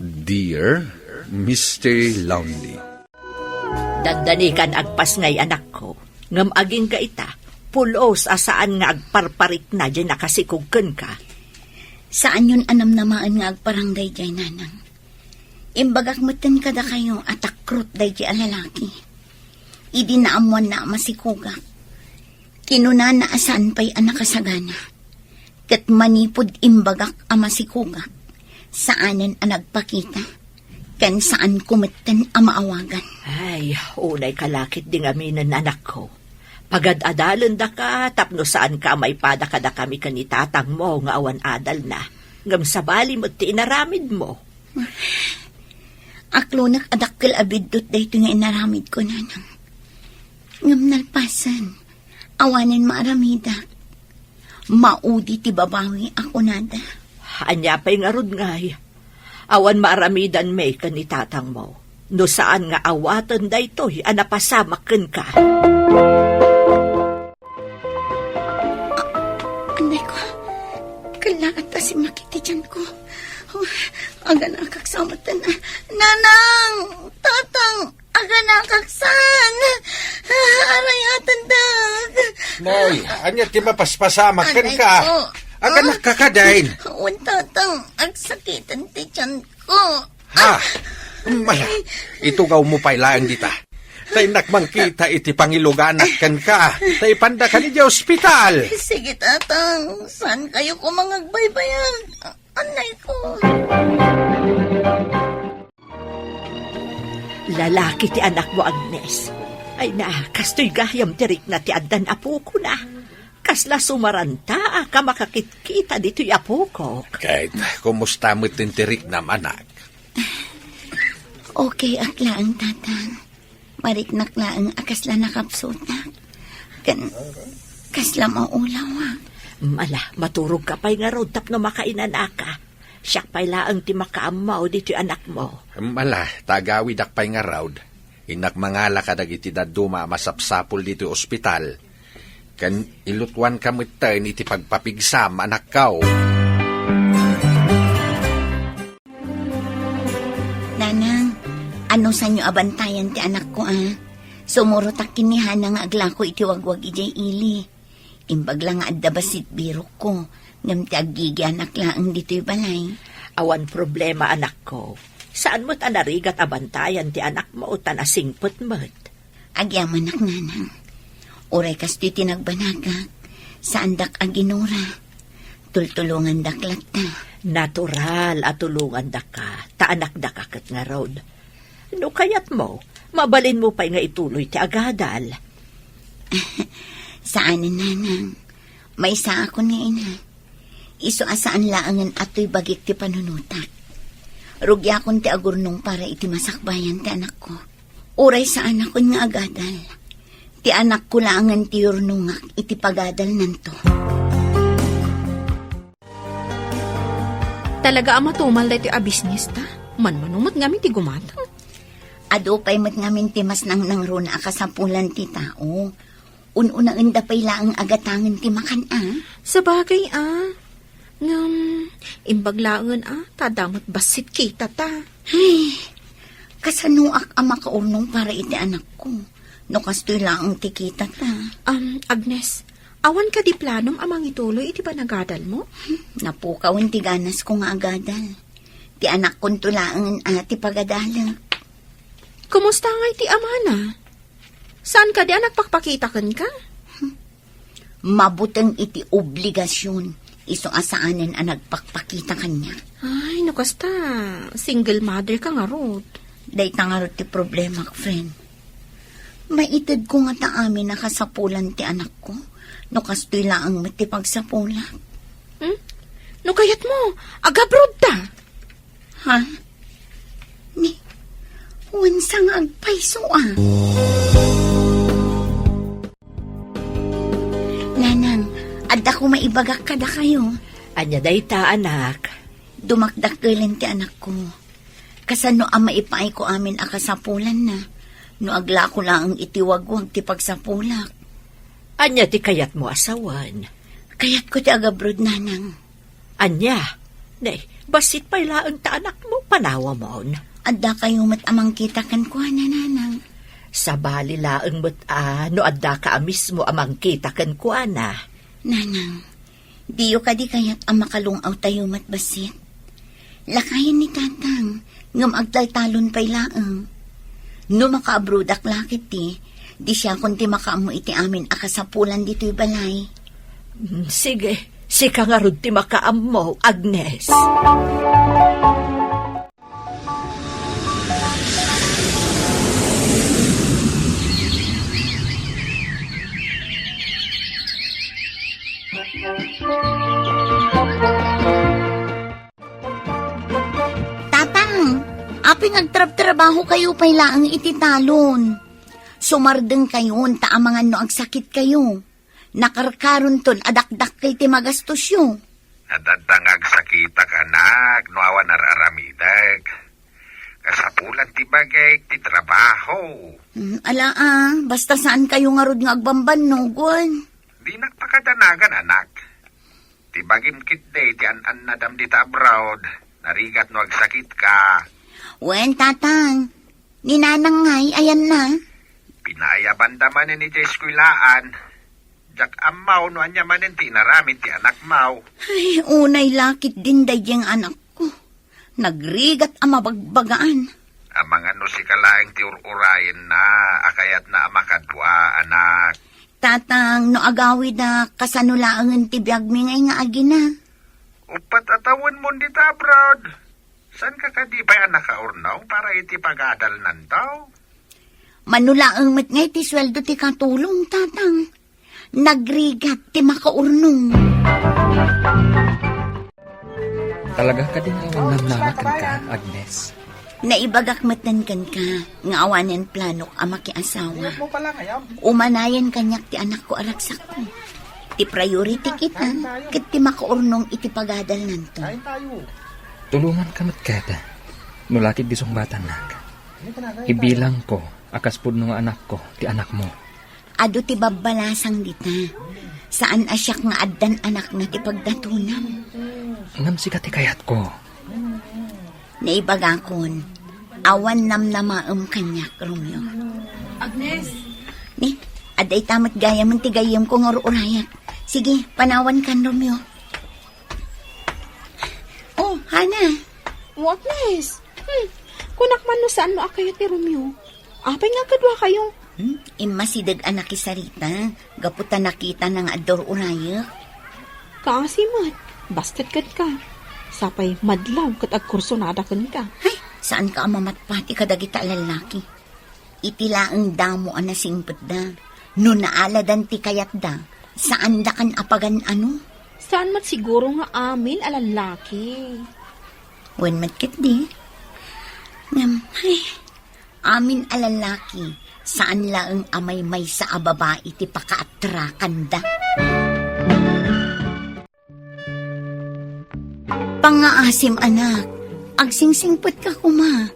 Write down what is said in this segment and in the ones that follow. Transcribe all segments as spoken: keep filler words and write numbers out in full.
Dear Mister Lonely. Dandani kan agpasngay, anakko, ngem agingga ita, pulos a saan nga agparparikna diay nakasikog kenka. Saanyon a namnamaen nga agparang daydiay, nanang. Imbagak metten kadakayo a takrot daydiay a lalaki. Idi naammoanna a masikogak, kinunana a saan pay a nakasagana. Ket manipud imbagak a masikogak, saanen a nagpakita, ken saanko metten a maawagan. Ay, unay ka la ketdi ngaminen, anakko. Pagad-adalendaka tapno saanka a maipada kadakami ken ni tatangmo nga awan adalna. Ngem sabali met ti inaramidmo. Aklonek a dakkel a biddut daytoy nga inaramidko, nanang. Ngem nalpasen, awanen maaramidak. Maudi ti babawi a kunada. Ania pay ngarud ngay? Awan maaramidanmi ken ni tatangmo, no saan nga awaten daytoy a napasamak kenka. Anay ko, kallaat a simmakit ti tiyanko. Oh, aganakak sa matan. Nanang! Tatang! Aganakak saan! Arayatendak! Nay, ania ti mapaspasamak kenka? Anay ko. Aganakka kadi? Wen, Tatang, agsakiten ti tiyanko. Ha? Mala, itugawmo pay laeng dita. Ta innak mangkita iti pangiluganak kenka. Ta ipandaka idiay ospital. Sige, Tatang. Saankayo koma nga agbaybayag? Anay ko. Lalaki ti anakmo, Agnes. Ay na, kastoy gayam ti rikna ti addan apokona. Kasla sumarantaak a makakitkita ditoy apokok. Ket kumusta met ti riknam, anak? Okay ak laeng, Tatang. Mariknak laeng a kasla nakapsutak. Ken kasla maulawak. Ala, maturogka pay ngarud tapno makainanaka. Siak pay laeng ti makaammo ditoy anakmo. Ala, ta agawidak pay ngarud. Innak mangala kadagiti dadduma a masapsapul ditoy ospital. Ken ilutuanka metten iti pagpapigsam, anakko. Nanang, anusanyo a bantayan ti anakko, a? Sumurotak ken ni Hana nga aglako iti wagwag idiay ili. Imbag la nga adda bassit birokko, ngem ti aggigianak laeng ditoy balay. Awan problema, anakko. Saan met a narigat a bantayan ti anakmo ta nasingpet met. Agyamanak, Nanang. Uray kastoy ti nagbanagak, saandak a ginura. Tultulongandak latta. Natural a tulongandaka, ta anakdaka ket ngarud. No kayatmo, mabalinmo pay nga ituloy ti agadal. Saanen, Nanang. Maysaakon nga ina. Isu a saan laengen a toy bagik ti panunotak. Rugiakon ti agurnong para iti masakbayan ti anakko. Uray saanakon nga agadal, ti anakko laengen ti yurnongak iti pagadalnanto. Talaga a matumal daytoy a bisnista. Manmano met ngamin ti gumatang. Adu pay met ngamin ti mas nangnangruna a kasapulan ti tao. Un-unaenda pay laeng a gatangen ti makan, a? Sabagay, a. Ngem, imbag laengen, a, ta adda met bassit kitata. Ay, kasanoak a makaurnong para iti anakko, no kastoy laeng ti kitata? Um, Agnes, awan kadi planom a mangituloy iti panagadalmo? Hmm, napukawen ti ganasko nga agadal. Ti anakkonto laengen a ti pagadalek. Kumusta ngay ti amana? Saan kadi a nagpakpakita kenka? Mabuteng iti obligasion, isu a saanen a nagpakpakita kaniak. Ay, no kasta, single mother ka ngarud. Dayta ngarud ti problemak, friend. Maitedko ngata amin a kasapulan ti anakko, no kastoy laeng met ti pagsapulak. Hmm? No kayatmo, agabroad ta. Ha? Ni, wen sa nga agpayso, a? Nanang, adda koma ibagak kadakayo. Ania dayta, anak? Dumakdakkelen ti anakko. Kasano a maipaayko amin a kasapulanna, no aglako laeng iti wagwag ti pagsapulak? Ania ti kayatmo a sawen? Kayatko ti agabroad, Nanang. Ania? Nay, Bassit pay laeng ta anakmo, panawamon. Adda kayo met a mangkita kenkuana, nanang. Sabali laeng met a no adda ka a mismo a mangkita kenkuana. Nanang, diyo kadi kayat a makalung-aw tayo met bassit? Lakayen ni tatang, ngem agtaltalon pay laeng. No makaabroadak la ketdi, di siakon ti makaammo iti amin a kasapulan ditoy balay. Mm, sige, sika ngarud ti makaammo, Agnes. Tatang, apay nga agtrabtrabaho kayo pay laeng iti talon? Sumardeng kayon ta amangan no agsakit kayo. Nakarkaronton a dakdakkel ti magastosyo. Adda nga agsakitak, anak, no awan ar-aramidek. Kasapulan ti bagik ti trabaho. Hmm, ala, ah, basta saan kayo ngarud nga agbambannogon. Dinak pakadanagan, anak. Ti bagim ketdi ti an-annadam dita abroad. Narigat no agsakit ka. Wen, tatang. Ni nanang ngay, ayanna? Pinaayabanda manen iti eskuelaan. Diak ammo no ania manen ti inaramid ti anakmo. Ay, unay la ketdin daydiay nga anakko. Nagrigat a mabagbagaan. Amangan no sika laeng ti ur-urayenna a kayatna a makadua, anak. Tatang, no agawidak, kasano laengen ti biagmi ngay nga agina? Uppat a tawenmon dita abroad. Saanka kadi pay a nakaurnong para iti pagadalnanto? Mano laeng met ngay ti sueldo ti katulong, tatang. Nagrigat ti makaurnong. Talaga kadi nga awan namnama kenka, Agnes? Naibagak metten kenka nga awanen planok a makiasawa. Umanayen kaniak ti anakko a ragsakko. Ti priority kita ket ti makaurnong iti pagadalnanto. Tulonganka met ket, no la ketdi sungbatannak. Ibilangko a kas pudno nga anakko ti anakmo. Adu ti babbalasang dita. Saan a siak nga addan anakna ti pagdatonam. Ngem sika ti kayatko. Naibagakon, awan namnamaem kaniak, Romeo. Agnes! Ni, adda ita met gayamen ti gayyemko nga ur-urayak. Sige, panawankan, Romeo. Oh, Hana. Oh, Agnes. Hmm. Kunak man no saan mo a kayo ti Romeo. Apay nga kadua kayo? Hmm? Immasideg a nakisarita. Gapu ta nakitana nga adda ur-urayak. Kaasi met. Basted ket ka. Sapay madlaw ket agkursunada kenka. Hay, saan ka a mamatpati kadagita a lallaki. Iti laeng damo a nasingpetda. No naaladan ti kayatda, saandakan a pagan-ano. Saan met siguro nga amin a lallaki? Wen met ketdi. Ngem, ay, amin a lallaki, saan laeng a maymaysa a babai ti pakaatrakanda. Pangngaasim, anak. Agsingsingpet ka koma.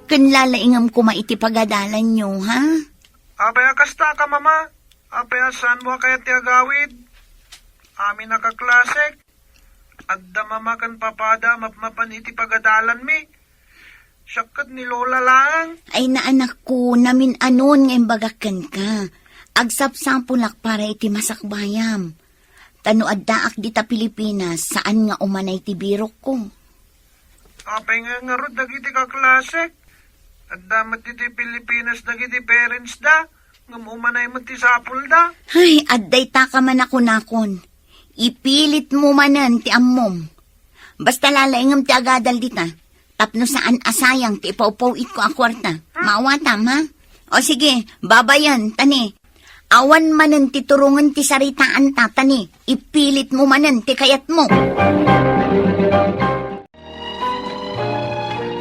Ken lalaingem koma iti pagadalanyo, ha? Apay a kasta ka, Mama? Apay a saan mo a kayat ti agawid? Amin a kaklasek. Adda Mama ken Papada a mapmapan iti pagadalanmi. Siak ket ni Lola laeng. Ay, naanakko, namin-anon nga imbagak kenka. Agsapsapulak para iti masakbayam. Ta no addaak dita Pilipinas, saan nga umanay ti birokko. Apay nga ngarud dagiti kaklasek? Adda met ditoy Pilipinas dagiti parents da, ngem umanay met ti sapulda. Ay, adda ita ka man a kunakon. Ipilit mo manen ti ammom. Basta lalaingem ti agadal dita. Tapno saan a sayang ti ipawpaw-itko a kuarta. Maawatam, ha? O sige, babayen, tani. Awan manen ti turongen ti saritaanta, tani. Ipilit mo manen ti kayatmo.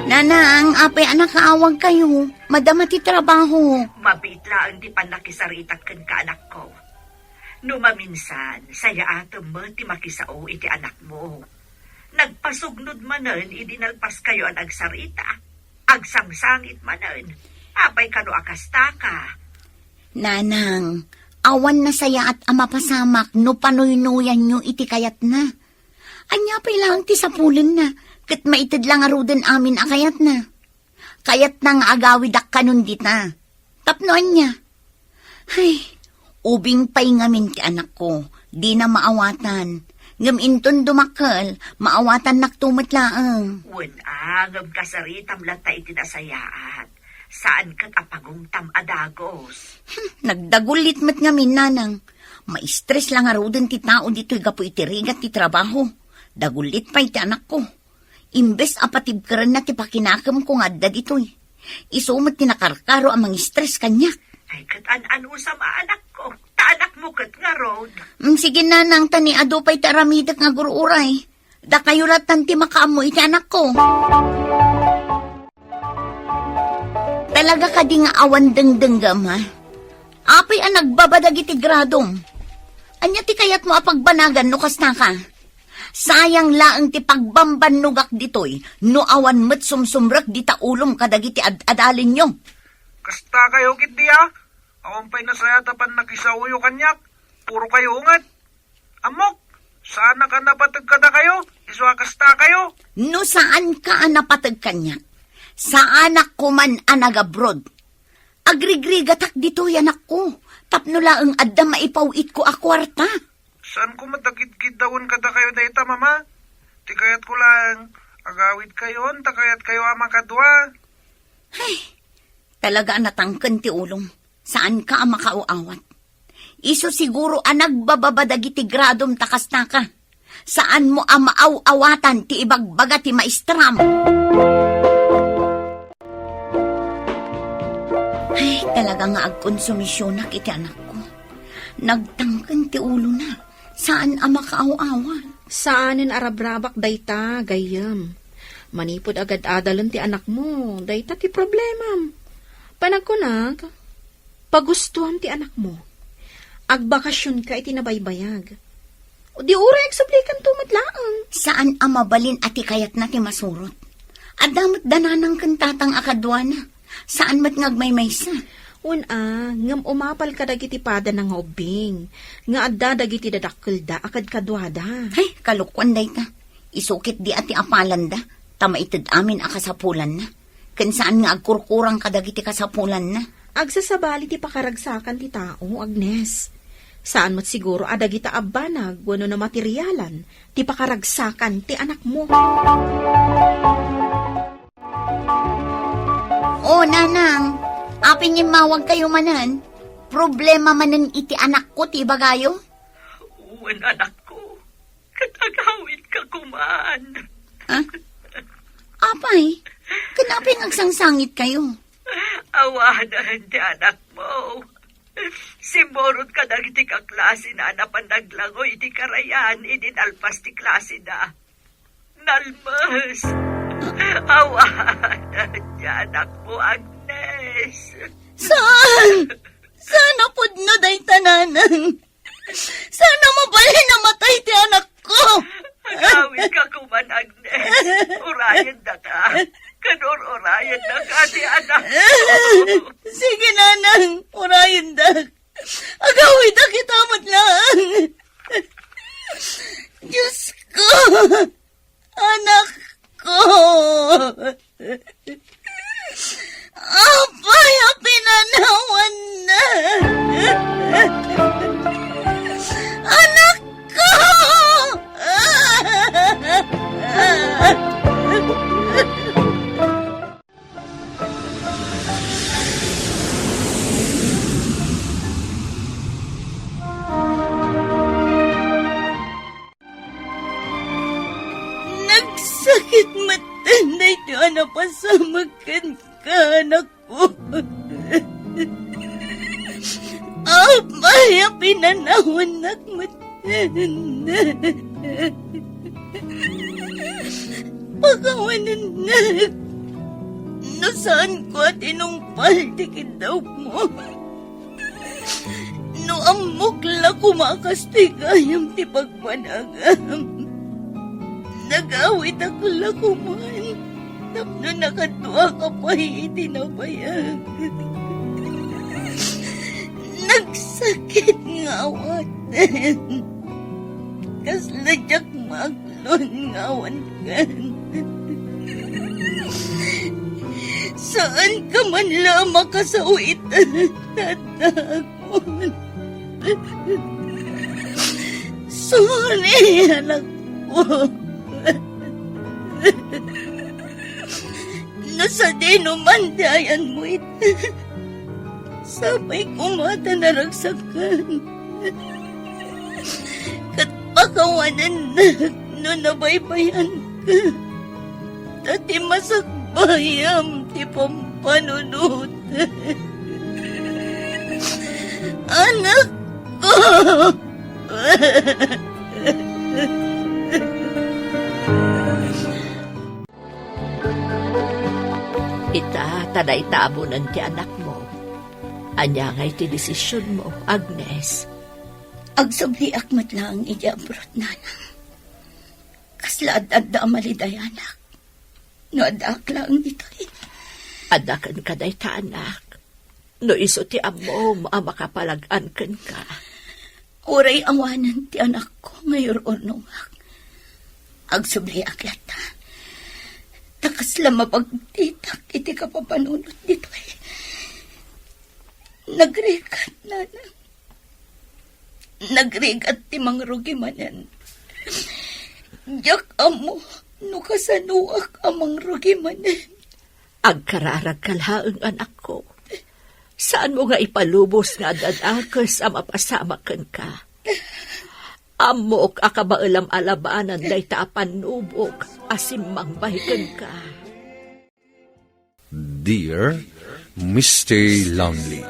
Nanang, apay a nakaawag kayo? Madama ti trabaho. Mabiit laeng ti pannakisaritak kenka, anakko. No maminsan, sayaatem met ti makisao iti anakmo. Nagpasugnod manen idi nalpaskayo a nagsarita. Agsangsangit manen. Apay kano a kastaka? Nanang, awan nasayaat a mapasamak no panuynoyanyo iti kayatna. Ania pay laeng ti sapulenna? Ket maited la ngaruden amin a kayatna. Kayatna nga agawidak kanon dita. Tapno ania? Ay, ubing pay ngamin ti anakko, dina maawatan. Ngem inton dumakkel, maawatannakto met laeng. Wen a, ngem kasaritam latta iti nasayaat. Saan ket a pagungtam a dagos. Hmm, nagdagullit met ngamin, nanang. Maistres la ngaruden ti tao ditoy gapu iti rigat ti trabaho. Dagullit pay ti anakko. Imbes a patibkerenna ti pakinakemko nga adda ditoy, isu met ti nakarkaro a mangistres kaniak. Ay, ket an-anusam a anakko, ta anakmo ket ngarud. Mm, sige, nanang, ta ni adu pay ti aramidek nga gur-uray. Dakayo lattan ti makaammo iti anakko. Talaga kadi nga awan dengdenggem, ha? Apay a nagbaba dagiti gradom? Ania ti kayatmo a pagbanagan no kasta ka? Sayang laeng ti pagbambannogak ditoy no awan met sumsumrek dita ulom kadagiti ad-adalenyo. Kasta kayo, ket dia? Awan pay nasayaat a pannakisaoyo kaniak. Puro kayo unget. Ammok, saanak a napateg kadakayo, isu a kasta kayo. No saanka a napateg kaniak, saanak koman a nagabroad. Agrigrigatak ditoy, anakko, tapno laeng adda maipaw-itko a kuarta. Saanko met a gidgiddawen kadakayo dayta, Mama. Ti kayatko laeng, agawidkayon ta kayatkayo a makadua. Ay, talaga a natangken ti ulom. Saanka a makaaw-awat. Isu siguro a nagbababa dagiti gradom ta kasta ka. Saanmo a maaw-awatan ti ibagbaga ti maestram. Ay, talaga nga agkonsumisionak iti anakko. Nagtangken ti ulona. Saan a makaaw-awat. Saanen a rabrabak dayta, gayyem. Manipud agad-adalen ti anakmo, dayta ti problemam. Panagkunak, pagustuam ti anakmo. Agbakasionka iti nabaybayag. Di uray agsublikanto met laeng. Saan a mabalin a ti kayatna ti masurot. Adda met da nanang ken tatang a kaduana. Saan met nga agmaymaysa. Wen a, ngem umapal kadagiti padana nga ubbing, nga adda dagiti dadakkelda a kadkaduada. Ay, kalokuan dayta. Isu ket di a ti apalanda, ta maited amin a kasapulanna. Ken saan nga agkurkurang kadagiti kasapulanna. Agsasabali ti pakaragsakan ti tao, Agnes. Saan met siguro a dagita a banag wenno namaterialan ti pakaragsakan ti anakmo. O, nanang, apay nga immawagkayo manen? Problema manen iti anakko ti ibagayo? Wen, anakko, ket agawidka koman. Ha? Apay, ken apay nga agsangsangitkayo? Awanen ti anakmo. Simmurot kadagiti kaklasina a napan naglangoy iti karayan idi nalpas ti klaseda. Nalmes. Awanen ti anakmo, Agnes. Saan? Saan a pudno dayta, nanang? Saan a mabalin a matay ti anakko? Agawidka koman, Agnes. Urayendaka. Ken ur-urayendaka ti anakko. Sige, nanang. Urayendak. Agawidak ita met laeng. Diyos ko! Anak ko! Apay a pinanawannak? Anak ko! Nagsakit metten daytoy a napasamak kenka, anakko. Apay a pinanawannak met Pakawanennak no saanko a tinungpal ti kiddawmo. No ammok la koma a kastoy gayam ti pagpanagam, nagawidak la koman tapno nakaduaka pay iti nabayag. Nagsakit nga awaten. Kasla diak maaklon nga awankan. Saanka man la a makasawit, adakon. Sorry, anakko. No sadino man ti ayanmo ita, sapay koma ta naragsakan. Ket pakawanennak no nabaybayanka. Ta ti masakbayam ti pampanunot. Anakko! Ita, ta dayta abunen ti anakmo. Ania ngay ti desisionmo, Agnes? Agsubliak met laeng idiay abroad, nanang. Kasla ad-adda a malidayanak no addaak laeng ditoy. Adda kenka dayta, anak. No isu ti ammom a makapalag-an kenka. Uray awanen ti anakko nga iyur-urnongak, agsubliak latta. Ta kasla mabagtitak iti kapapanunot ditoy. Nagrigat, nanang. Nagrigat ti mangrugi manen. Diak ammo no kasanoak a mangrugi manen. Agkararagka laeng, anakko. Saanmo nga ipalubos nga ad-adakes a mapasamak kenka. Ammok a kabaelam a labanan dayta a pannubok a simmangbay kenka. Dear Mister Lonely.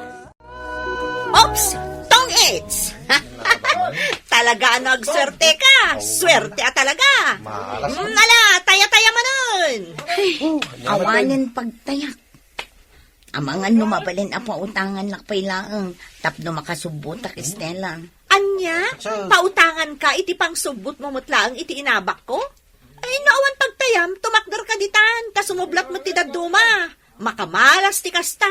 Oops! Tong its! Talaga no agswerte ka. Swerte a talaga. Mm, ala, taya-taya manen. Ay, awanen pagtayak. Amangan no mabalin a pautangannak pay laeng tapno makasubbotak, Estela. Ania? Pautanganka iti pangsubbotmo met laeng iti inabakko? Ay, no awan pagtayam, tumakderka ditan, ta sumublat met ti dadduma. Makamalas ti kasta.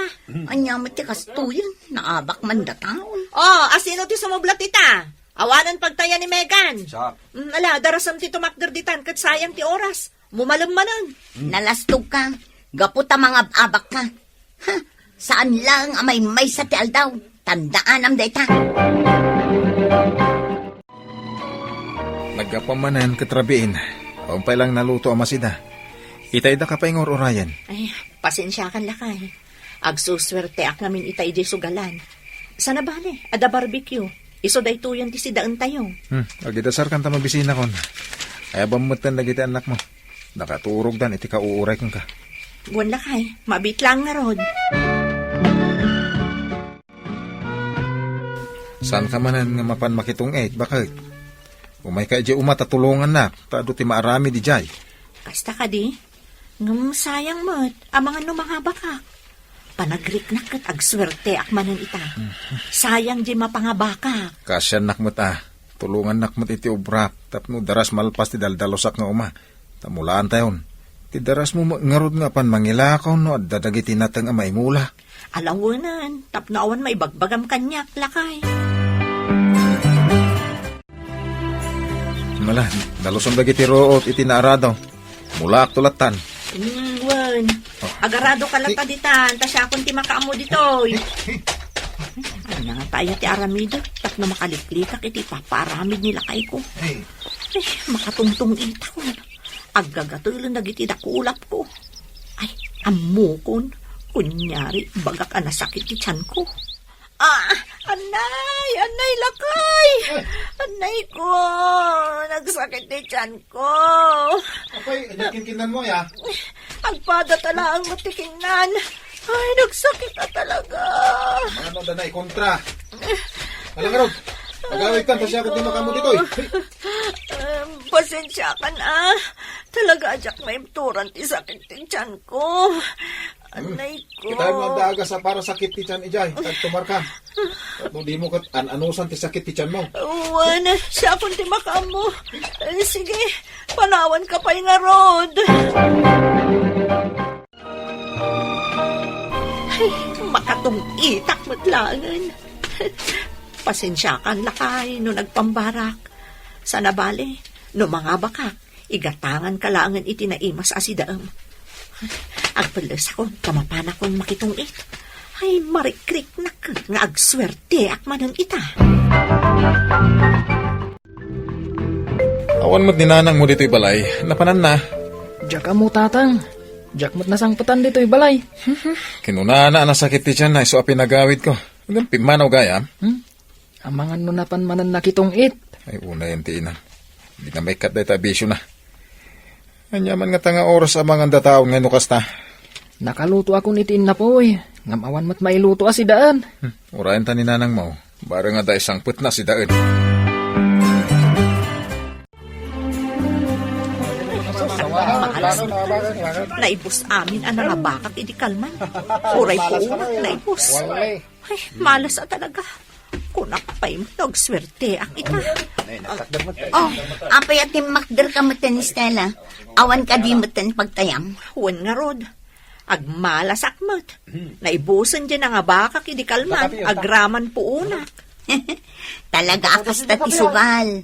Ania met ti kastoyen? Naabak man dataon. Oh, asino ti sumublat ita? Awanen pagtaya ni Megan. Siak. Mm, ala, darasem ti tumakder ditan, ket sayang ti oras. Mumalem manen. Nalastogka, gapu ta mangab-abakka. Ha, saan laeng a maymaysa ti aldaw. Tandaanam dayta. Naggapuam manen ket rabiin. Awan pay laeng naluto a masida. Itay daka pay nga ur-urayen. Ay, pasensiakan, lakay. Agsusuerteak ngamin ita idiay sugalan. Sana bale, adda barbecue. Isu daytoyen ti sidaentayo. Hmm, agidasarkan ta mabisinakon. Ayabam metten dagiti annakmo. Nakaturogdan iti kauuray kenka. Wen, lakay, mabiit laeng ngarud. Saanka manen nga mapan makitong-it, baket? Umayka idiay uma ta tulongannak, ta adu ti maaramid idiay. Kasta kadi? Ngem sayang met, amangan no mangabakak. Panagriknak ket agsuerteak manen ita. Sayang diay mapangabakak. Kaasiannak met a, tulongannak met iti obrak tapno daras malpas ti daldalusak nga uma. Ta mulaantayon. Ti darasmo met ngarud nga apan mangilakaw no adda dagiti nateng a maimula. Ala wen, tapno awan maibagbagam kaniak, lakay. Ala, dalusom dagiti ruot iti naarado. Mulaakto lattan. Mm, wen. Oh. Agaradoka latta ditan, ta siakon ti makaammo ditoy. Ania ngata aya ti aramidek tapno makaliklikak iti ipapaaramid ni lakayko? Ay, makatungtong-itakon. Aggagatelen dagiti dakulapko. Ay, ammokon. Kunyari, bagak a nasakit ti tianko. Ah, anay, anay, lakay. Ay. Anay ko, nagsakit ti tianko. Apay, ania kinkinnanmo, ya? Agpada ta laeng met ti kinnan. Ay, nagsakit a talaga. Mano da na ikontra? Ala ngarud, agawidkan ta siak ti makaammo ditoy. Em, pasensiakan a. Talaga a diak maibturan ti sakit ti tianko. Hmm. Anay ko. Kita mo ang daagas a para sakit ti tian idiay. Agtumarka. No dimo ket an-anusan ti sakit ti tianmo. Wen, siakon ti makaammo. Eh, sige, panawanka pay ngarud. Ay, makatong-itak met laengen. Pasensiakan, lakay, no nagpambarak. Sana bale, no mangabakak, Igatanganka laengen iti naimas a sidaem. Agpellesakon, ta mapanakon makitungit. Ay, marikriknak nga agsuerteak manen ita. Awan met ni nanangmo ditoy balay. Napananna. Diak ammo, tatang. Diak met nasangpetan ditoy balay. Kinunana a nasakit ti tianna isu a pinagawidko. Ngem pimmanaw gayam. Hmm? Amangan no napan manen nakitungit. Ay, unayen ti inam. Di na maikkat dayta a bisiona. Ania man ngata nga oras a manganda taon nga no kasta? Nakalutoakon iti innapoy, ngem awan met mailuto a sidaen. Hmm, urayen ta ni nanangmo. Bareng adda isangpetna a sidaen. Malas. Naibus amin a nangabakak idi kalman. Uray puonak naibus. Ay, malas a talaga. Kunak pay no agsuerteak ita. Oh, apay a timmakderka metten, Stella? Awan kadi metten pagtayam? Wen ngarud. Agmalasak met. Naibusen diay nangabakak idi kalman, agraman puonak. Talaga a kasta ti sugal.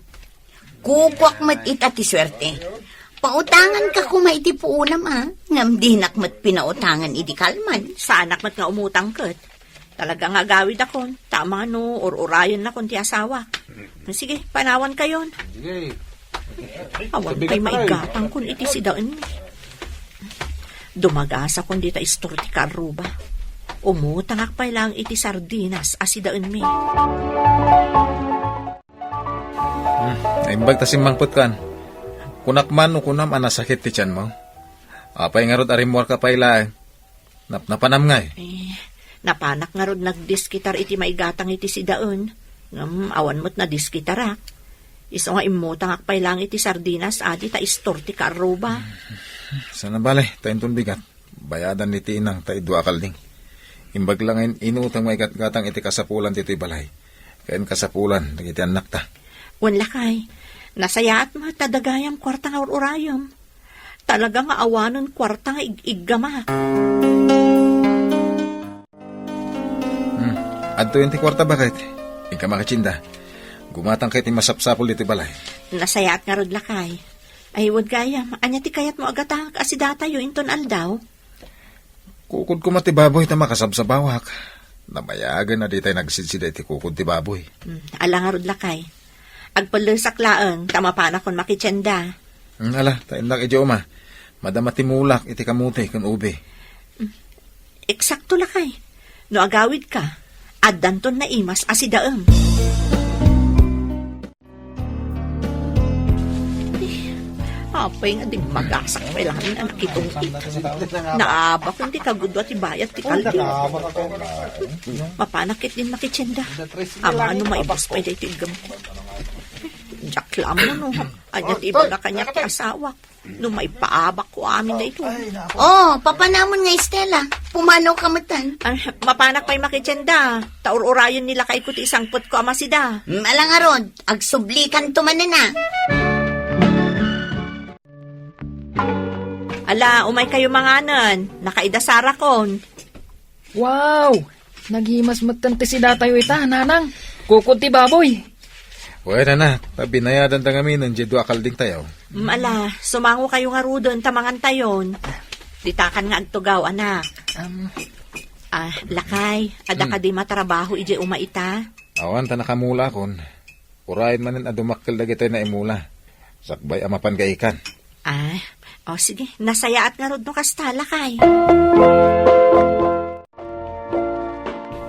Kukuak met ita ti suerte. Pautanganka koma iti puonam, a, ngem dinak met pinautangan idi kalman. Saanak met nga umutang ket. Talaga nga agawidakon, ta amangan no ur-urayennakon ti asawak. Sige, panawankayon. Sige. Awan pay maigatangkon iti sidaenmi. Dumagasakon dita istor ti karruba. Umutangak pay laeng iti sardinas a sidaenmi. Hmm, naimbag ta simmangpetkan. Kunak man no kunam a nasakit ti tianmo? Apay ngarud a rimmuarka pay laeng? Napnapanam ngay? Eh, napanak ngarud nagdiskitar iti maigatang iti sidaen. Ngem awan met nadiskitarak. Isu nga immutangak pay laeng iti sardinas adi ta istor ti kaarruba. Sana bale, ta inton bigat. Bayadan ni ti inang ta idua a kalding. Imbag la nga in-, inutang maigatgatang iti kasapulan ditoy balay. Ken kasapulan dagiti annakta. Wen lakay, nasayaat met ta dagayam kuarta nga ur-urayem. Talaga nga awanen kuarta nga ig-iggamak. Hmm. Adtoyen ti kuarta, baket. Inka makitienda. Gumatangka iti masapsapul ditoy balay. Nasayaat ngarud lakay. Ay, wen gayam, ania ti kayatmo a gatangek a sidatayo inton aldaw? Kukod koma ti baboy ta makasabsabawak. Nabayagen a ditay nagsidsida iti kukod ti baboy. Hmm, ala ngarud lakay. Agpellesak laeng ta mapanakon makitienda. Hmm, ala, ta innak idiay uma. Madama ti mulak iti kamote ken ube. Hmm, eksakto lakay. No agawidka, addanton naimas a sidaem. Eh, apay nga dimmagasak pay laeng a nakitungit. Naabakon ti kagudua ti bayad ti kalding. Mapanak ketdin makitienda. Amangan no maibus pay daytoy iggamko. Diak la ammo no ania ti ibaga kaniak ti asawak. No maipaabakko amin daytoy. Oh, papanamon nga Estela. Pumanawka metten. Ah, mapanak pay makitienda. Ta ur-urayen ni lakayko ti isangpetko a masida. Mm, ala ngarud, agsublikanto manen a. Ala, umaykayo manganen. Nakaidasarakon. Wow! Nagimas metten ti sidatayo ita, nanang. Kukod ti baboy. Wen, anak, ta binayadanta ngamin diay dua a kaldingtayo. Mm, ala, sumangokayo ngaruden ta mangantayon. Ditakan nga agtugaw, anak. Am. Ah, lakay, adda kadi matrabaho idiay uma ita? Awan, ta nakamulakon. Urayen manen a dumakkel dagitoy naimula. Sakbay a mapan gaikan. Ah, o sige, nasayaat ngarud no kasta, lakay.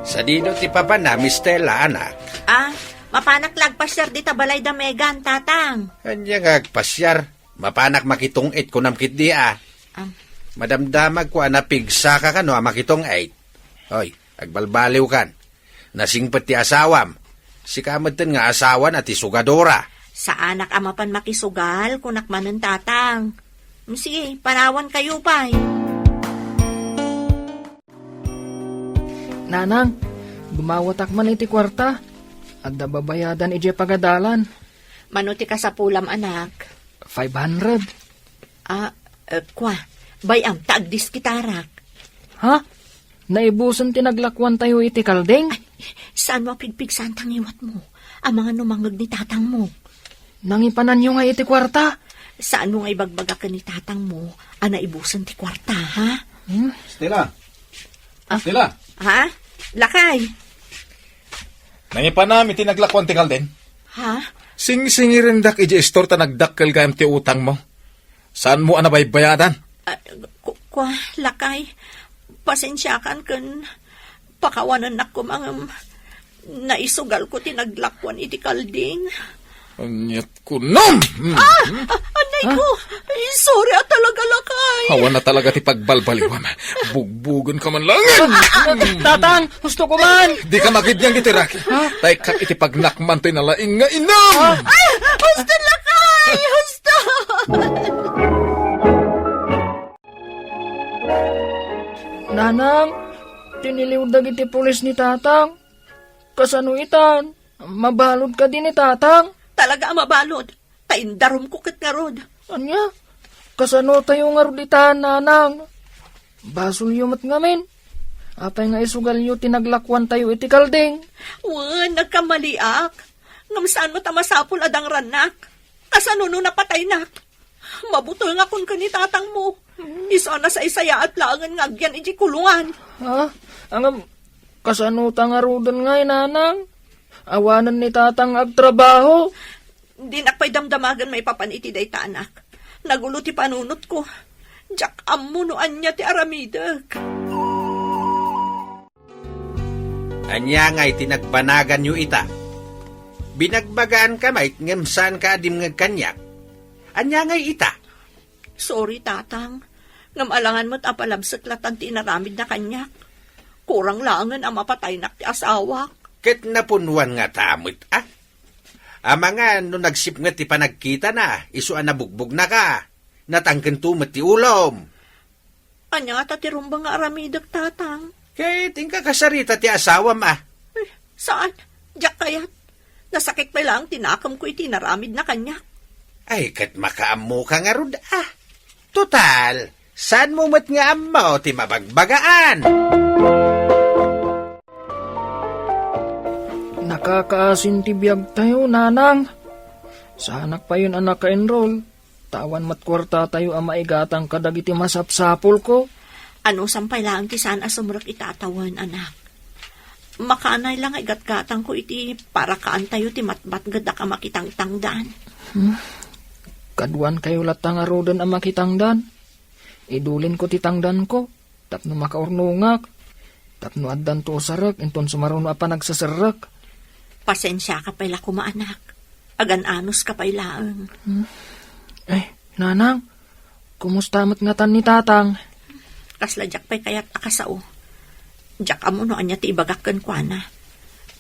Sadino ti papanam, Estela, anak? Ah, mapanak la agpasiar dita balay da Megan, tatang. Ania nga agpasiar? Mapanak makitungit kunam ketdi a. Am. Madamdamagko a napigsaka kano a makitungit. Hoy, agbalbaliwkan. Nasingpet ti asawam. Sika metten nga asawan a ti sugadora. Saanak a mapan makisugal, kunak manen, tatang. Mm, sige, panawankayo pay. Nanang, dumawatak man iti kuarta. Adda babayadan idiay pagadalan. Mano ti kasapulam, anak? Five hundred. Ah, eh, kwa, bay-am ta agdiskitarak. Ha? Naibusen ti naglakuantayo iti kalding? Ay, saan mo a pigpigsaanta ngiwatmo? Amangan no mangngeg ni tatangmo. Nangipananyo nga iti kuarta? Saanmo nga ibagbaga ken ni tatangmo a naibusen ti kuarta, ha? Hmm? Stella! Ah. Stella! Ha? Lakay! Nangipanam iti naglakuan ti kalding? Ha? Singsingirendak iti istor ta nagdakkel gayam ti utangmo. Saanmo a nabaybayadan? Ah, ku-, kua, lakay. Pasensiakan ken pakawanennak koma ngem naisugalko ti naglakuan iti kalding. Aniat kunam? Ah! Ah, anay ko! Ay, sorry a talaga, lakay. Awan na talaga ti pagbalbaliwam. Bugbugen ka man laeng. Ah, ah, ah, Tatang, husto ko man. Di ka magidnyang iti raki. Ha? Taykak iti pagnakman toy nalaing nga inam. Ah. Ay, husto, lakay! Husto! Nanang, tiniliw dagiti pulis ni Tatang. Kasano itan? Mabalud kadi ni Tatang? Talaga a mabalud. Ta indarumko ket ngarud. Ania? Kasano tayo ngarud itan, Nanang? Basolyo met ngamin. Apay nga isugalyo ti naglakuan tayo iti kalding? Wen, nagkamaliak. Ngem saan met a masapul a dangrannak. Kasano no napataynak? Mabutengakon ken ni tatangmo. Isu a nasaysayaat laengen nga agyan iti kulungan. Ha? Ngem, kasano ta ngaruden ngay, Nanang? Awanen ni Tatang agtrabaho. Dinak pay damdamagen maipapan iti dayta, anak. Nagulo ti panunotko. Diak ammo no ania ti aramidek. Ania ngay ti nagbanaganyo ita? Binagbagaanka met ngem saanka a dimngeg kaniak. Ania ngay ita? Sorry, Tatang. Ngem alangan met a palabsek latan ti inaramidna kaniak. Kurang laengen a mapataynak ti asawak. Ket napunuan ngata met, a? Amangan no nagsipnget ti panagkitana, isu a nabugbognaka. Natangkento met ti ulom. Ania ngata ti rumbeng nga aramidek, Tatang? Ket inka kasarita ti asawam, a? Eh, saan? Diak kayat. Nasakit pay laeng ti nakemko iti inaramidna kaniak. Ay, ket makaammoka ngarud, a? Total, saanmo met nga ammo ti mabagbagaan. Nakakaasin ti biagtayo, Nanang. Saanak payen a naka-enroll. Ta awan met kuartatayo a maigatang kadagiti masapsapulko. Anusam pay laeng ti saan a sumrek ita a tawen, anak. Makaanay la nga igatgatangko iti parakaantayo ti matmatgedak a makitangtangdan. Hmm. Kaduankayo latta ngaruden a makitangdan. Idulinko ti tangdanko tapno makaurnongak, tapno addanto usarek inton sumaruno a panagseserrek. Pasensiaka pay la koma, anak. Agan-anuska pay laeng. Hmm. Eh, Nanang, kumusta met ngatan ni Tatang? Kasla diak pay kayat a kasao. Diak ammo no ania ti ibagak kenkuana.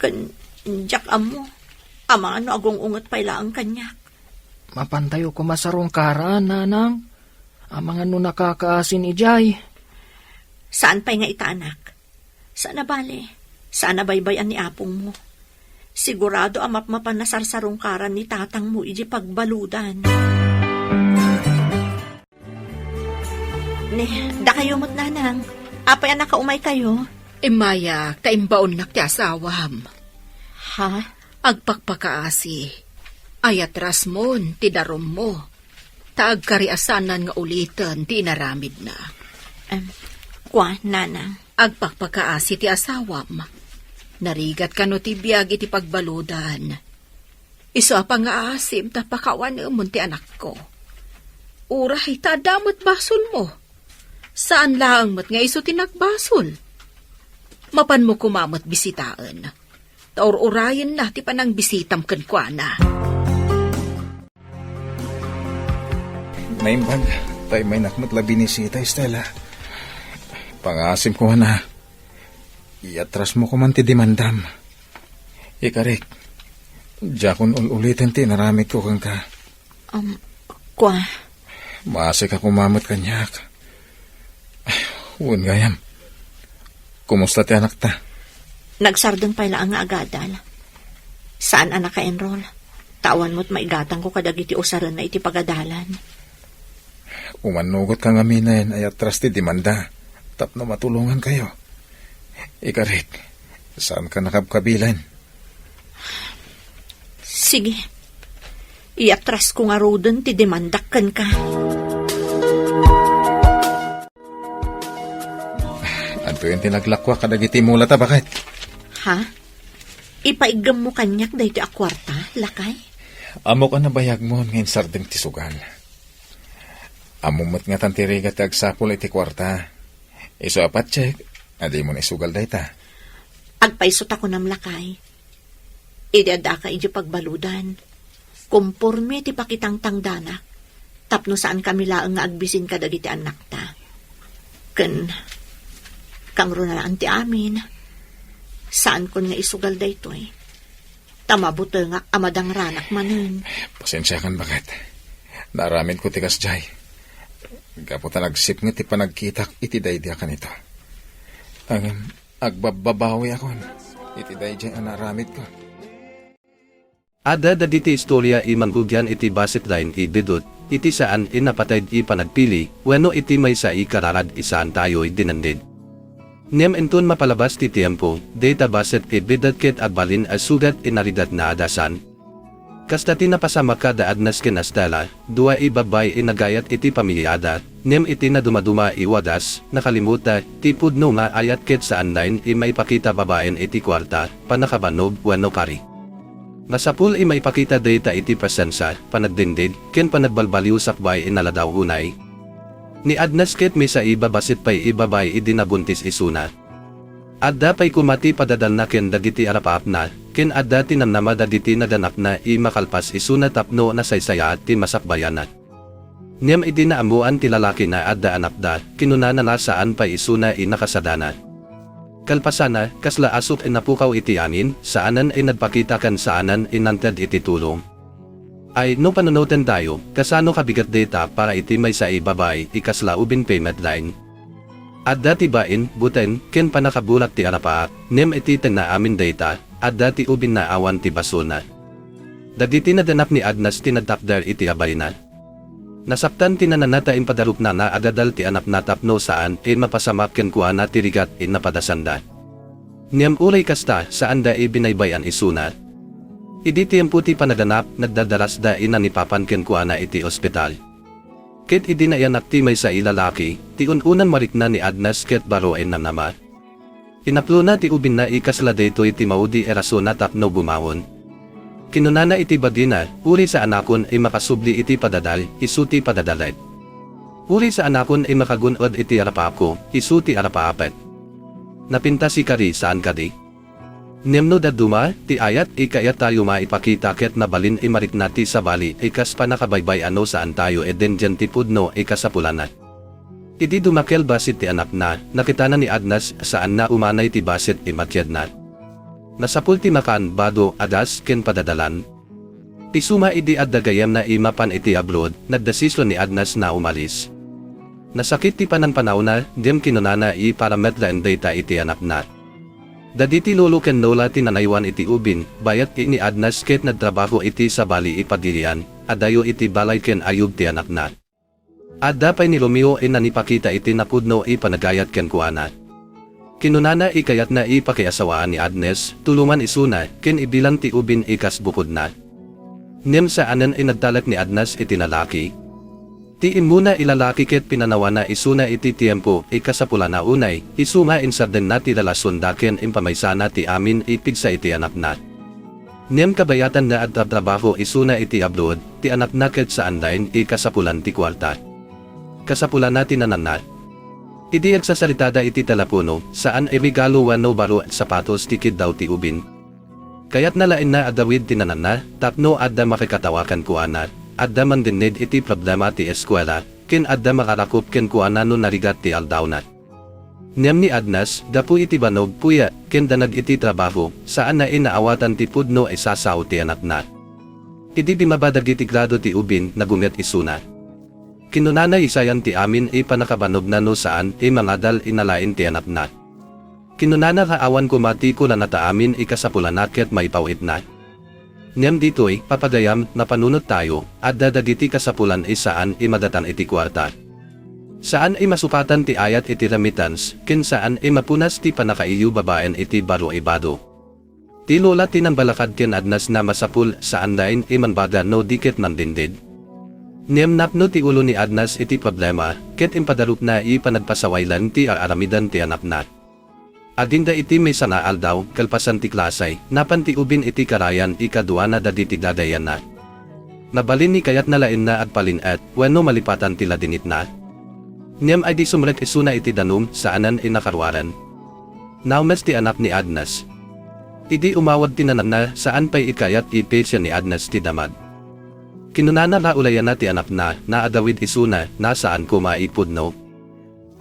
Ken diak ammo, amangan no agung-unget pay laeng kaniak. Mapantayo koma sarungkaran, Nanang. Amangan no nakakaasin idiay. Saan pay nga ita, anak? Saan a bale, saan a baybay-an ni apongmo. Sigurado a mapmapan nasarsarungkaran ni tatangmo idiay pagbaludan. Ne, dakayo met, Nanang. Apay a nakaumaykayo? Immayak, ta imbaonnak ti asawam. Ha? Agpakpakaasi. Ayatrasmon ti darummo. Ta agkari a saanan nga uliten ti inaramidna. Em, kua, Nanang. Agpakpakaasi ti asawam. Narigat kano ti biag iti pagbaludan. Isu a pangaasim ta pakawanemon ti anakko. Uray ta adda met basolmo. Saan laeng met nga isu ti nagbasol. Mapanmo koma met bisitaen. Ta ur-urayenna ti panangbisitam kenkuana. Naimbag, ta immaynak met la binisita, Estela. Pangaasim koma, iyatrasmo koman ti demandam. Ikarik, diakon ul-uliten ti inaramidko kenka. Um, kua. Maasika koma met kaniak. Wen gayam. Kumusta ti anakta? Nagsardeng pay laeng nga agadal. Saan a naka-enroll. Ta awan met maigatangko kadagiti usarenna iti pagadalan. Umannugotka ngamin a iyatras ti demanda tapno matulongankayo. Ikarik, saanka nakabkabilan. Sige. Iyatrasko ngaruden ti demandak kenka. Adtoyen ti naglakuak kadagiti mulata, baket. Ha? Ipaiggemmo kaniak daytoy a kuarta, lakay? Ammok a nabayagmon nga insardeng ti sugal. Ammom met ngatan ti rigat ti agsapul iti kuarta. Isu a patiek, a dimon isugal dayta. Agpayso ta kunam, lakay. Idi addaka idiay pagbaludan, komporme ti pakitangtangdanak tapno saankami laeng nga agbisin kadagiti annakta. Ken kangrunaan ti amin, saankon nga isugal daytoy. Ta mabutengak a madangranak manen. Pasensiakan, baket. Naaramidko ti kasdiay. Gapu ta nagsipnget ti panagkitak iti daydi a kanito. Ngem agbabbabawiakon iti daydiay a naaramidko. Adda dagiti istorya a mangrugian iti bassit laeng a biddut, iti saan a napateg a panagpili, wenno iti maysa a kararag a saantayo a dinengngeg. Ngem inton mapalabas ti tiempo, dayta bassit a biddut ket agbalin a sugat a narigat nga adasan. Kasta ti napasamak kada Agnes ken Estela, dua a babbai a nagayat iti pamiliada, ngem iti nadumaduma a wagas, nakalimutta ti pudno nga ayat ket saan laeng a maipakita babaen iti kuarta, pannakabannog wenno kari. Masapul a maipakita dayta iti presensia, panagdengngeg, ken panagbalbaliw sakbay a naladaw unay. Ni Agnes ket maysa a bassit pay a babbai a di nabuntis isuna. Adda pay koma ti padadalna ken dagiti arapaapna, ken adda ti namnama dagiti naganakna a makalpas isuna tapno nasaysayaat ti masakbayanna. Ngem idi naammoan ti lalaki nga adda anakda, kinunana nga saan pay isuna a nakasadana. Kalpasanna, kasla asuk a napukaw iti amin, saanen a nagpakita ken saanen a nangted iti tulong. Ay, no panunotentayo, kasano kabigat dayta para iti maysa a babbai a kasla ubing pay met laeng. Adda ti bain, buteng, ken pannakaburak ti arapaap, ngem iti tengnga amin dayta, adda ti ubing nga awan ti basolna. Dagiti naganak ni Agnes ti nagtakder iti abayna. Nasaktan ti nanana ta impadarupna nga agadal ti anakna tapno saan a mapasamak kenkuana ti rigat a napadasanda. Ngem uray kasta, saanda a binaybay-an isuna. Idi tiempo ti panaganak, nagdadalasda a nanipapan kenkuana iti ospital. Ket idi naiyanak ti maysa a lalaki, ti un-unan marikna ni Agnes ket baro a namnama. Inaplona ti ubingna a kasla daytoy ti maudi a rasonna tapno bumangon. Kinunana iti bagina, "Uray saanakon a makasubli iti padadal, isu ti padadalek. Uray saanakon a makagun-od iti arapaapko, isu ti arapaapek." Napintas a kari, saan kadi? Ngem no dadduma, ti ayat a kayat tayo maipakita ket nabalin a marikna ti sabali a kas pannakabaybay-an no saan tayo a denggen ti pudno a kasapulanna. Idi dumakel bassit ti anakna, nakitana ni Agnes a saan nga umanay ti bassit a makiedna. Nasapul ti makan, bado, agas, ken padadalan. Isuma idi adda gayyemna a mapan iti abroad, nagdesisyon ni Agnes nga umalis. Nasakit ti panangpanawna, ngem kinunana a para met laeng dayta iti anakna. Dagiti lolo ken lola ti nanaywan iti ubing, bayat ni Agnes ket nagtrabaho iti sabali a pagilian, adayo iti balay ken ayub ti anakna. Adda pay ni Romeo a nanipakita iti napudno a panagayat kenkuana. Kinunana a kayatna a pakiasawaan ni Agnes, tulongan isuna, ken ibilang ti ubing a kas bukodna. Ngem saanen a nagtalek ni Agnes iti lalaki. Ti immuna a lalaki ket pinanawanna isuna iti tiempo a kasapulanna unay, isu nga insardengna ti relasionda ken impamaysana ti amin a pigsa iti anakna. Ngem kabayatan nga agtratrabaho isuna iti abroad, ti anakna ket saan laeng a kasapulan ti kuarta. Kasapulanna ti nananna. Idi agsasaritada iti telepono, saan a regalo wenno baro a sapatos ti kiddaw ti ubing. Kayatna laeng nga agawid ti nananna, tapno adda makikatawa kenkuana, adda mangdengngeg iti problema ti eskuela, ken adda makarakop kenkuana no narigat ti aldawna. Ngem ni Agnes, gapu iti bannog, puya, ken danag iti trabaho, saanna a naawatan ti pudno a sasao ti anakna. Idi bimaba dagiti grado ti ubing, nagunget isuna. Kinunana a sayan ti amin a pannakabannogna no saan a mangadal a nalaing ti anakna. Kinunana nga awan koma ti kunana ta amin a kasapulanna ket maipaw-itna. Ngem ditoy, papagayam, napanunot tayo, adda dagiti kasapulan a saan a madatang iti kuarta. Saan a masupatan ti ayat iti remittance, ken saan a mapunas ti pannakaiyo babaen iti baro a bado. Ti lola ti nangbalakad ken Agnes na masapul saan laeng a mangbaga no di ket mangdinded. Ngem napno ti ulo ni Agnes iti problema, ket impadarupna a panagpasaway laeng ti ar-aramiden ti anakna. Agingga iti maysa nga aldaw, kalpasan ti klase, napan ti ubing iti karayan ikaduana dagiti gagayyemna. Nabalin ni kayatna laeng a agpalin-et, wenno malipatan ti ladingitna. Ngem idi sumrek isuna iti danum, saanen a nakaruaren. Naumes ti anak ni Agnes. Idi umawag ti nanangna, saan pay a kayat a pasian ni Agnes ti damag. Kinunana a ulayana ti anakna, nga agawid isuna, nga saan koma a pudno.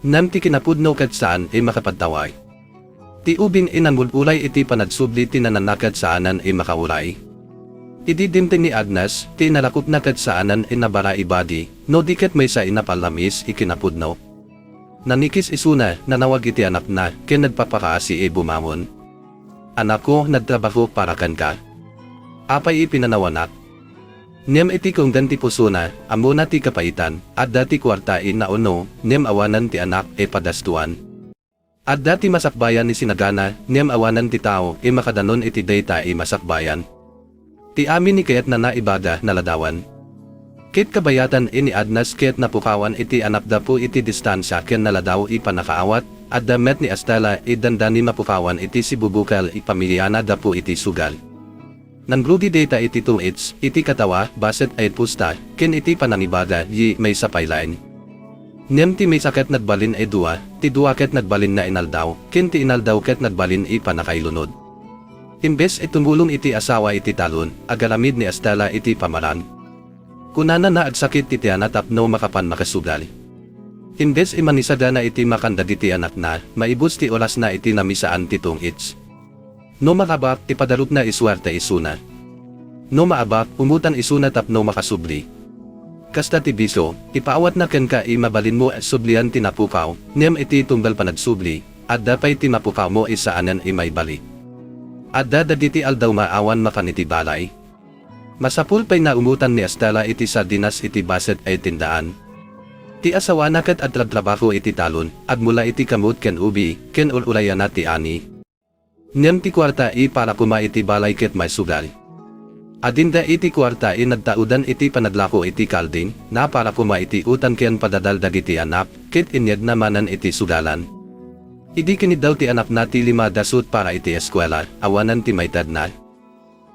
Ngem ti kinapudno ket saan a makapagtaway. Ti ubing a nangul-ulay iti panagsubli ti nanangna ket saanen a makauray. Idi dimteng ni Agnes, ti inalakupna ket saanen a nabarai bagi, no di ket maysa a napalamis a kinapudno. Nangikis isuna, nanawag iti anakna, ken nagpapakaasi a bumangon. Anakko, nagtrabaho para kenka. Apay a pinanawanak? Ngem iti kunggan ti pusona, ammona ti kapaitan, adda ti kuarta a naunno, ngem awanen ti anak a pagastuan. Adda ti masakbayan a sinagana, ngem awanen ti tao a makadanon iti dayta a masakbayan. Ti amin a kayatna nga ibaga, naladawan. Ket kabayatan ni Agnes ket napukawan iti anak gapu iti distansia ken naladaw a pannakaawat, adda met ni Estela a dandani mapukawan iti sibubukel a pamiliana gapu iti sugal. Nangrugi dayta iti tungits, iti katawa, bassit a pusta, ken iti panangibaga a maysa pay laeng. Ngem ti maysa ket nagbalin a dua, ti dua ket nagbalin nga inaldaw, ken ti inaldaw ket nagbalin a pannakailunod. Imbes a tumulong iti asawa iti talon, agaramid ni Estela iti pamaran. Kunana nga agsakit ti tianna tapno makapan makasugal. Imbes a mangisagana iti makan dagiti anakna, maibus ti orasna iti namisaan ti tungits. No maabak, ipadarupna a suerte isuna. No maabak, umutang isuna tapno makasubli. Kasta ti bisio, ipaawatna kenka a mabalinmo a sublian ti napukaw, ngem iti tunggal panagsubli, adda pay ti mapukawmo a saanen a maibalik. Adda dagiti aldaw nga awan makan iti balay. Masapul pay nga umutang ni Estela iti sardinas iti bassit a tindaan. Ti asawana ket agtrabtrabaho iti talon, agmula iti kamot ken ubi, ken ur-urayana ti ani. Ngem ti kuarta a para koma iti balay ket maisugal. Agingga iti kuarta a nagtaudan iti panaglako iti kalding, nga para koma iti utang ken padadal dagiti anak, ket inyegna manen iti sugalan. Idi kiniddaw ti anakna ti lima dasut para iti eskuela, awanen ti maitedna.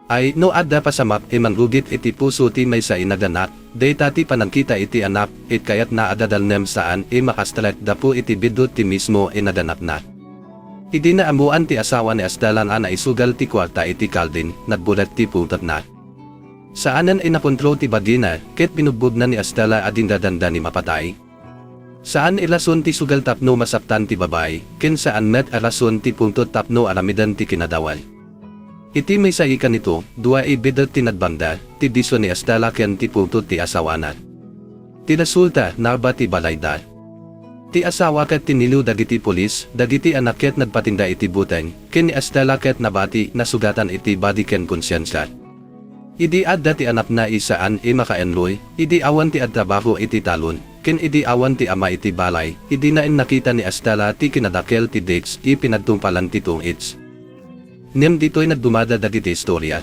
Ay, no adda pasamak a mangrugit iti puso ti maysa a naganak, dayta ti panagkita iti anak, ket kayatna a dadalnem saan a makastrek gapu iti biddut ti mismo a naganakna. Idi naammoan ti asawa ni Estela nga naisugal ti kuarta iti kalding, nagburet ti pungtotna. Saanen a nakontrol ti bagina, ket binugbogna ni Estela agingga dandani mapatay. Saan a rason ti sugal tapno masaktan ti babai, ken saan met a rason ti pungtot tapno aramiden ti kinadaway. Iti maysa a kanito, dua a biddut ti nagbangga, ti bisio ni Estela ken ti pungtot ti asawana. Ti resulta, narba ti balayda. Ti asawa ket tiniliw dagiti pulis, dagiti anak ket nagpatingga iti buteng, ken ni Estela ket nabati, nasugatan iti badi ken konsiensia. Idi adda ti anakna a saan a makaenroy, idi awan ti agtrabaho iti talon, ken idi awan ti ama iti balay, idi nainnakita ni Estela ti kinadakkel ti disks a pinagtungpalan ti tungits. Ngem ditoy nagdumada dagiti istoria.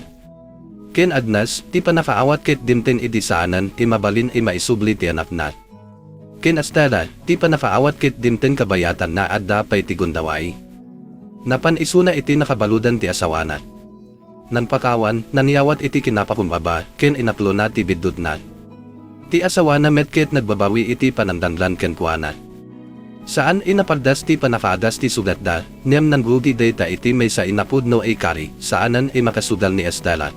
Ken Agnes, ti pannakaawat ket dimteng idi saanen a mabalin a maisubli ti anakna. Ken Estela, ti pannakaawat ket dimteng kabayatan nga adda pay ti gundaway. Napan isuna iti nakabaludan ti asawana. Nangpakawan, nanyawat iti kinapakumbaba, ken inaklona ti biddutna. Ti asawana met ket nagbabawi iti panangdanglan kenkuana. Saan a napardas ti pannakaagas ti sugatda, ngem nangrugi dayta iti maysa a napudno a kari, saanen a makasugal ni Estela.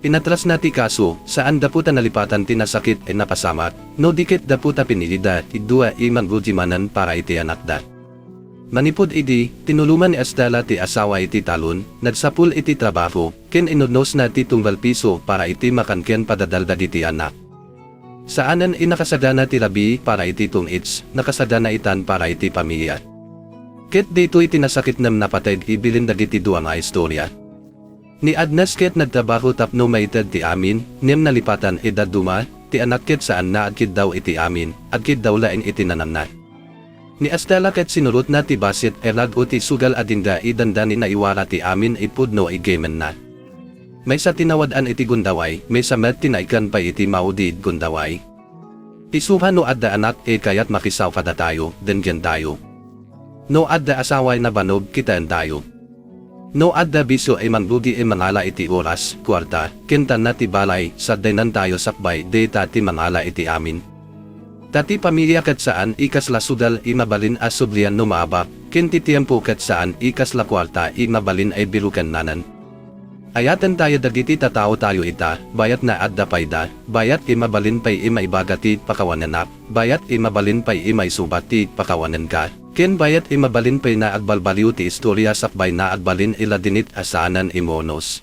Inatrasna ti kaso, saan gapu ta nalipatan ti nasakit a napasamak, no di ket gapu ta pinilida ti dua a mangrugi manen para iti anakda. Manipud idi, tinulongan ni Estela ti asawa iti talon, nagsapul iti trabaho, ken inudnosna ti tunggal piso para iti makan ken padadal dagiti anak. Saanen a nakasagana ti rabii para iti tungits, nakasagana itan para iti pamilia. Ket ditoy ti nasakit ngem napateg a bilin dagiti dua nga istoria. Ni Agnes ket nagtrabaho tapno maited ti amin, ngem nalipatan a dadduma, ti anak ket saan nga agkiddaw iti amin, agkiddaw laeng iti nanangna. Ni Estela ket sinurotna ti bassit, irag-o ti sugal a dingga idandani naiwara ti amin ipudno igaymenna. Maysa ti nawad-an iti gundaway, maysa met ti naikkan pay iti maudi id gundaway. Isuba no adda anak a kayat makisaw kadatayo, denggentayo. No adda asaway nabannog, kitaentayo. No adda bisio a mangrugi a mangala iti oras, kuarta, ken tanna ti balay, saddaynantayo sakbay dayta ti mangala iti amin. Ta ti pamilia ket saan a kasla sugal a mabalin a sublian no maabak, ken ti tiempo ket saan a kasla kuarta a mabalin a birukennanan. Ayatentayo dagiti tataotayo ita, bayatna adda payda, bayat a mabalin pay a maibaga ti pakawanennak, bayat a mabalin pay a maisuba ti pakawanenka, ken bayat a mabalin pay a agbalbaliw ti istoria sakbay a agbalin a ladingit a saanen a maunus.